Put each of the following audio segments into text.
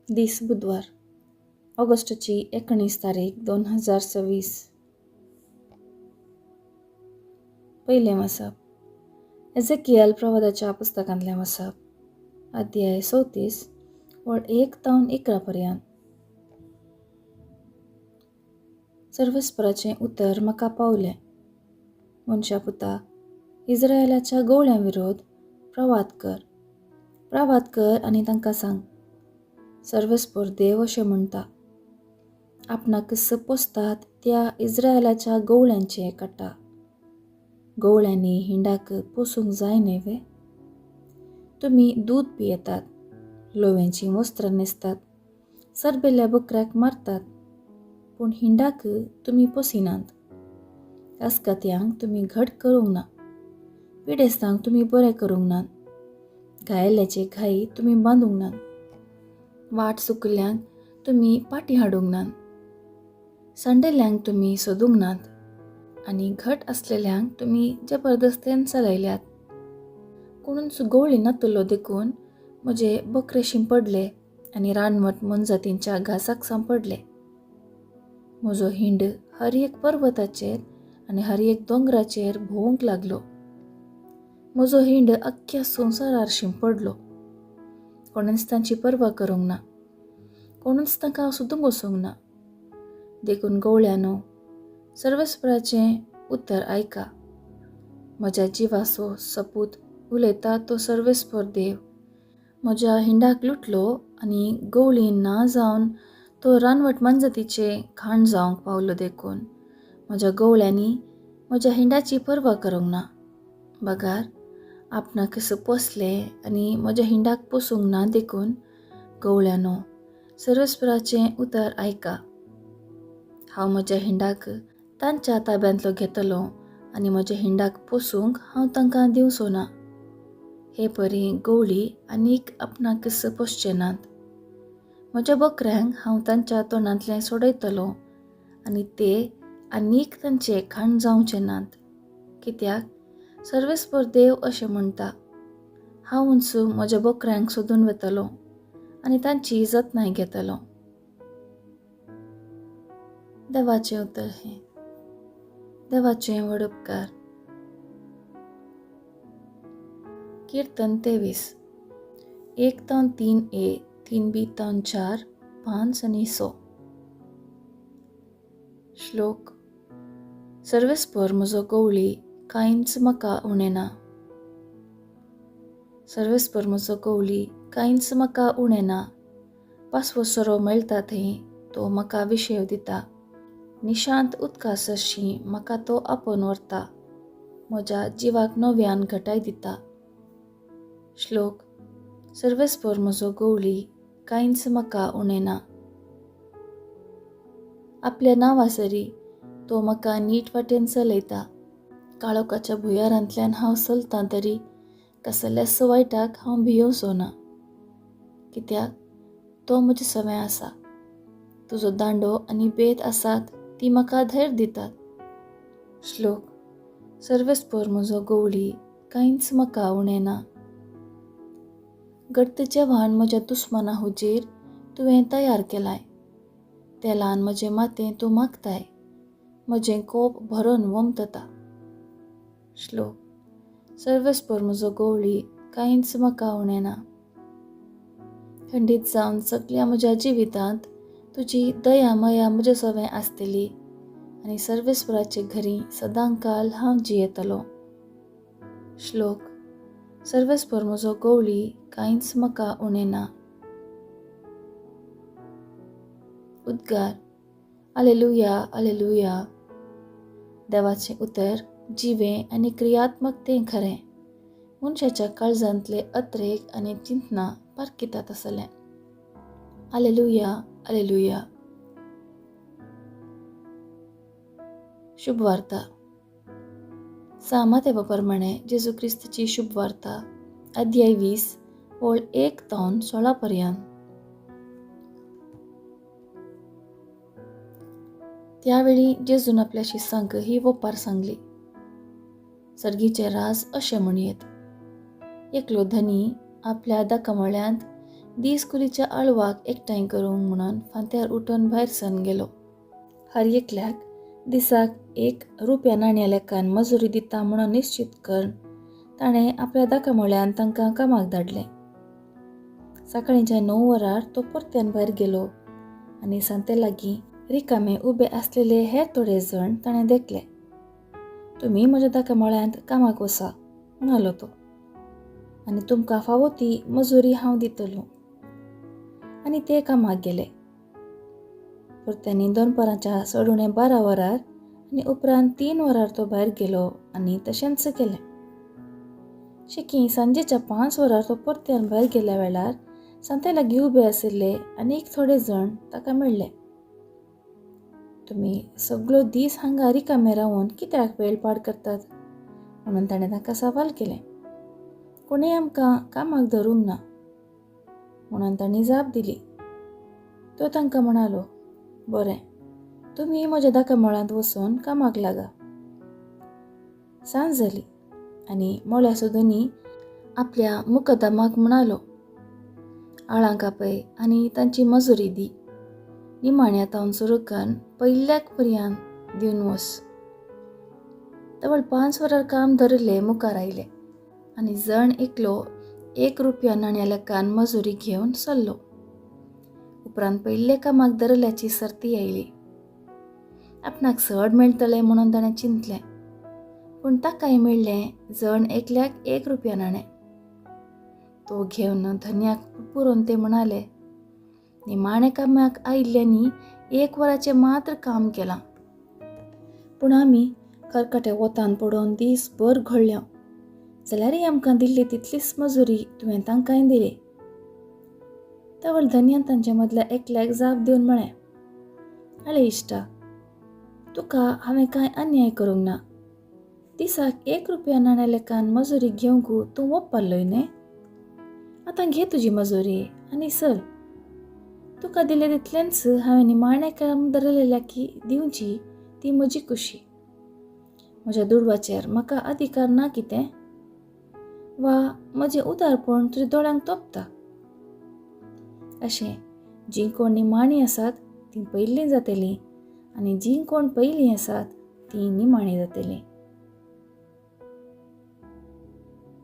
दीस बुधवार, ऑगस्टाची 19 तारीख 2026. पयलें वाचप एझेकियल प्रवादाच्या पुस्तकांतलें वाचप, अध्याय 34 वळ 1 तावन 11 पर्यंत. सर्वस्पराचें उतर म्हाका पावलें. मनशा पुता, इस्रायलाच्या गवळ्यां विरोध प्रवाद कर, प्रवाद कर आनी तांकां सांग, सर्वस्पर देव अशें म्हणटा, आपणाक पोसतात त्या इस्रायलाच्या गवळ्यांचें काडटा. गवळ्यांनी हिंडाक पोसूंक जाय न्हय वे? तुमी दूद पियेतात, लोव्यांचीं वस्त्रां न्हेसतात, सरबेल्या बकऱ्याक मारतात, पूण हिंडाक तुमी पोसिनात. आसकात्यांक तुमी घट करूंक ना, पिडेस्तांक तुमी बरें करूंक नात, घायल्ल्याचे घाई तुमी बांदूंक नात, वाट चुकल्ल्यांक तुमी पाटी हाडूंक नात, सांडल्ल्यांक तुमी सोदूंक नात आनी घट आसलेल्यांक तुमी जबरदस्तेन चलयल्यात. कोणूच गवळी नातलो देखून म्हजे बकरे शिंपडले आनी रानवट मोनजातींच्या घासाक सांपडले. म्हजो हिंड हर एक पर्वताचेर आनी हर एक दोंगराचेर भोंवूंक लागलो. म्हजो हिंड अख्ख्या संवसारार शिंपडलो. कोणेंच तांची पर्वा करूंक ना, कोणूच तांकां सोदूंक वचूंक ना. देखून गवळ्यानो, सर्वस्पराचें उतर आयका. म्हज्या जिवाचो सपूत उलयता तो सर्वेस्पर देव म्हज्या हिंडाक लुटलो आनी गवळी ना जावन तो रानवट मनजातीचें खाण जावंक पावलो. देखून म्हज्या गवळ्यांनी म्हज्या हिंडाची पर्वा करूंक ना, बगार आपणाक पोसले आनी म्हज्या हिंडाक पोसूंक ना. देखून गवळ्यानो, सर्वेस्पराचें उतर आयका. हांव म्हज्या हिंडाक तांच्या ताब्यांतलो घेतलो आनी म्हज्या हिंडाक पोसूंक हांव तांकां दिवचो ना. हे परी गवळी आनीक आपणाक पोसचे नात. म्हज्या बकऱ्यांक हांव तांच्या तोंडांतलें सोडयतलो आनी ते आनीक तांचे खाण जावचे नात. कित्याक सर्वेस्पर देव अशें म्हणटा, हांव उंच म्हज्या बकऱ्यांक सोदून वतलो आनी तांची जतनाय घेतलो. देवाचें उतर हें. देवाचें व्हड उपकार. कीर्तन 23, 1 तावन 3 ए, 3 बी तावन 4, 5 आनी 6. श्लोक. सर्वेस्पर म्हजो गवळी, कांयच म्हाका उणें ना. सर्वेस्पर म्हजो गवळी, कांयच म्हाका उणें ना. पासवो सोरो मेळटा थंय तो म्हाका विशेव दिता. निशांत उदका सरशी म्हाका तो आपोवन व्हरता. म्हज्या जिवाक नव्यान घटाय दिता. श्लोक. सर्वेस्पर म्हजो गवळी, कांयच म्हाका उणें ना. आपल्या नांवासरी तो म्हाका नीट वाटेन चलयता. काळोखाच्या भुंयारांतल्यान हांव चलतां तरी कसल्याच वायटाक हांव भियोवचो ना, कित्याक तो म्हजे सवें आसा. तुजो दांडो आनी बेत आसात ती म्हाका धैर्य दितात. श्लोक. सर्वेस्पर म्हजो गवळी, कांयच म्हाका उणें ना. घट्ट जेवण म्हज्या दुस्माना हुजीर तुवें तयार केलाय. तेलान म्हजें माथें तूं मागताय. म्हजें कोप भरून वमतता. श्लोक. सर्वेस्पर म्हजो गवळी, कांयच म्हाका उणें ना. खंडीत जावन सगल्या म्हज्या जिवितांत तुजी दया मया म्हजे सवें आसतली आनी सर्वेस्पराचे घरी सदांकाल हांव जियेतलो. श्लोक. सर्वेस्पर म्हजो गवळी, कांयच म्हाका उणें ना. उद्गार. आलेलुया, आलेलुया. देवाचें उतर जिवें आनी क्रियात्मक तें खरें. मनशाच्या काळजांतले अत्रेक आनी चिंतना पारखितात आसलें. आलेलुया, आलेलुया. शुभवार्ता. सामातेवा प्रमाणे जेजू क्रिस्ताची शुभवार्ता, अध्याय 20, ओळ 1 तावन 16 पर्यंत. त्यावेळी जेजून आपल्या शिसांक ही वोपार सांगली. सर्गीचे राज अशें म्हणयेत, एकलो धनी आपल्या दाकामळ्यांत दीस कुलीच्या आळवाक एकठांय करूंक म्हणून फांत्यार उठून भायर सरून गेलो. हर एकल्याक दिसाक 1 रुपया नाण्या लेखान मजुरी दिता म्हणून निश्चित करून ताणें आपल्या दाका मळ्यान तांकां कामाक धाडलें. सकाळींच्या 9 वरार तो परत्यान भायर गेलो आनी सांते लागीं रिकामे उबे आसलेले हेर थोडे जण ताणें देखले. तुमी म्हज्या दाका मळ्यांत कामाक वसा म्हणालो तो, आनी तुमकां फावो ती मजुरी हांव दितलो. आनी ते कामाक गेले. परत्यांनी दनपारांच्या चड 12 वरार आनी उपरांत 3 वरार तो भायर गेलो आनी तशेंच केलें. शेकी सांजेच्या 5 वरार तो परत्यान भायर गेल्या वेळार सांते लागीं उबे आशिल्ले आनी थोडे जण ताका मेळ्ळे. तुमी सगळो दीस हांगा रिकामे रावन कित्याक वेळ पाड करतात म्हणून ताणें तांकां सवाल केलें. कोणें आमकां कामाक धरूंक ना म्हणून तांणी जाप दिली. तो तांकां म्हणालो, बरें, तुमी म्हज्या दाका मळांत वचून कामाक लागा. सांज जाली आनी मळ्याचो धनी आपल्या मुकदमाक म्हणालो, आळां कापय आनी तांची मजुरी दी, निमाण्या तावन सुरू करून पयल्याक पर्यंत दिवन वस. तवळ 5 वरार काम धरिल्ले मुखार आयले आनी जण एकलो 1 रुपया नाण्या लेखान मजुरी घेवन सरलो. उपरांत पयले कामाक धरिल्ल्याची सर्ती आयली. आपणाक चड मेळटलें म्हणून ताणें चिंतलें, पूण ताकाय मेळ्ळें जण एकल्याक 1 रुपया नाणें. तो घेवन धन्याक पुरोवन ते म्हणाले, निमाणे कामाक आयिल्ल्यांनी 1 वराचें मात्र काम केलां, पूण आमी करकटे वतान पडोवन दीसभर घडल्या, जाल्यारय आमकां दिल्ली तितलीच मजुरी तुवें तांकांय दिली. तवळ धनयान तांचे मदल्या एकल्याक जाप दिवन म्हळें, आले इश्टा, तुका हांवें कांय अन्याय करूंक ना. दिसाक 1 रुपया नाण्या लेखान मजुरी घेवंक तूं वोप्पालोय न्हय? आतां घे तुजी मजुरी आनी चल. तुका दिले तितलेंच हांवें निमाणें काम धरलेल्या की दिवची ती म्हजी खुशी. म्हज्या दुडवाचेर म्हाका अधिकार ना कितें? वा म्हजें उदारपण तुज्या दोळ्यांक तोपता? अशें जीं कोण निमाणीं आसात तीं पयलीं जातलीं आनी जीं कोण पयलीं आसात तीं निमाणीं जातलीं.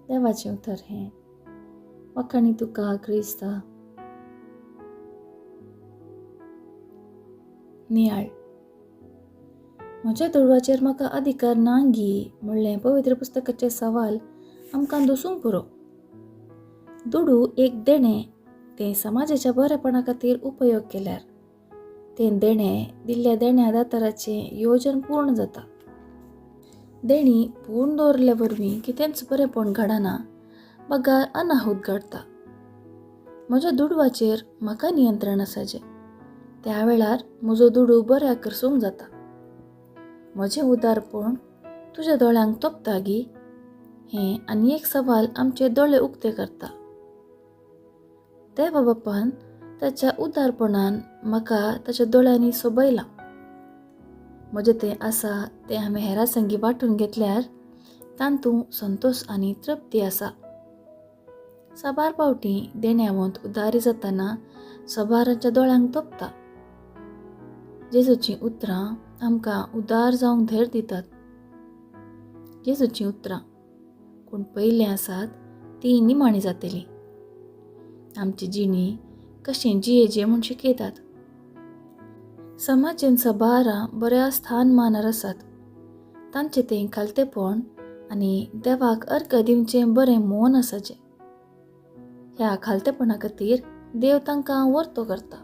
देवाचें उतर हें. वाखाणी तुका क्रिस्ता. नियाळ. म्हज्या दुडवाचेर म्हाका अधिकार ना गी म्हणलें पवित्र पुस्तकाचें सवाल आमकां दसूंक पुरो. दुडू एक देणें, तें समाजाच्या बरेपणा खातीर उपयोग केल्यार तें देणें दिल्ल्या देण्या दाताराचें योजन पूर्ण जाता. देणी पूर्ण दवरल्या वरवीं कितेंच बरेंपण घडना, बगार अनाहूत घडता. म्हज्या दुडवाचेर म्हाका नियंत्रण आसाचें, त्या वेळार म्हजो दुडू बऱ्या करसूंक जाता. म्हजें उदारपण तुज्या दोळ्यांक तोपता गी? हें आनी एक सवाल आमचे दोळे उक्ते करता. देवा बापान ताच्या उदारपणान म्हाका ताच्या दोळ्यांनी सोबयलां. म्हजें तें आसा तें हांवें हेरां संगी वांटून घेतल्यार तातूंत संतोश आनी तृप्ती आसा. साबार पावटी देण्यावंत उदारी जातना सबारांच्या दोळ्यांक तोपता. जेजूचीं उतरां आमकां उदार जावंक धैर्य दितात. जेजूचीं उतरां कोण पयलें आसात तीं निमाणी जातलीं. आमची जिणी कशें जियेचें म्हूण शिकयतात. समाजेन सबारां बऱ्या स्थानमानार आसात, तांचें तें खालतेपण आनी देवाक अर्घ दिवचें बरें मन आसाचें. ह्या खालतेपणा खातीर देव तांकां वर्तो करता.